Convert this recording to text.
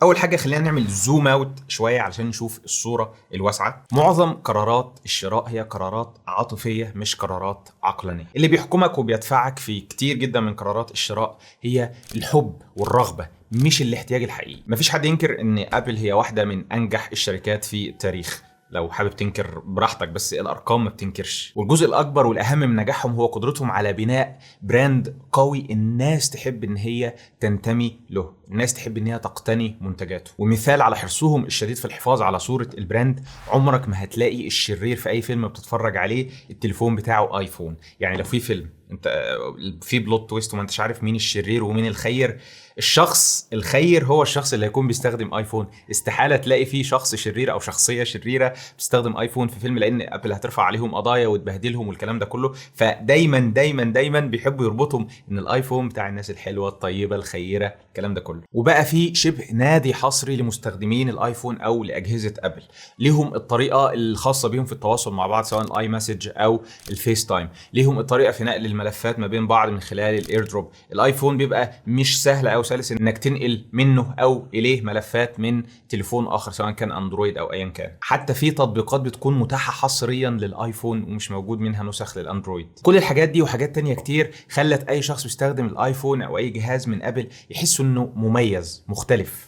اول حاجة خلينا نعمل zoom out شوية علشان نشوف الصورة الواسعه. معظم قرارات الشراء هي قرارات عاطفية مش قرارات عقلانيه. اللي بيحكمك وبيدفعك في كتير جدا من قرارات الشراء هي الحب والرغبة مش الاحتياج الحقيقي. مفيش حد ينكر ان ابل هي واحدة من انجح الشركات في التاريخ، لو حابب تنكر براحتك بس الارقام ما بتنكرش. والجزء الاكبر والاهم من نجاحهم هو قدرتهم على بناء brand قوي الناس تحب ان هي تنتمي له، الناس تحب ان هي تقتني منتجاته. ومثال على حرصهم الشديد في الحفاظ على صوره ال brand، عمرك ما هتلاقي الشرير في اي فيلم بتتفرج عليه التليفون بتاعه ايفون. يعني لو في فيلم انت في plot twist وما انتش عارف مين الشرير ومين الخير، الشخص الخير هو الشخص اللي هيكون بيستخدم ايفون. استحالة تلاقي فيه شخص شرير او شخصية شريرة بتستخدم ايفون في فيلم، لان ابل هترفع عليهم قضايا وتبهدلهم والكلام ده كله. فدايما دايما دايما بيحبوا يربطهم ان الايفون بتاع الناس الحلوة الطيبة الخيرة الكلام ده كله. وبقى في شبه نادي حصري لمستخدمين الايفون او لاجهزة ابل، ليهم الطريقة الخاصة بيهم في التواصل مع بعض سواء ال iMessage او ال FaceTime، ليهم الطريقة في نقل الملفات ما بين بعض من خلال ال AirDrop. الايفون بيبقى مش سهل او سلس انك تنقل منه او اليه ملفات من تليفون اخر سواء كان اندرويد او ايا كان. حتى في تطبيقات بتكون متاحة حصريا للايفون ومش موجود منها نسخ للاندرويد. كل الحاجات دي وحاجات تانية كتير خلت اي شخص بيستخدم الايفون او اي جهاز من ابل يحس انه مميز مختلف.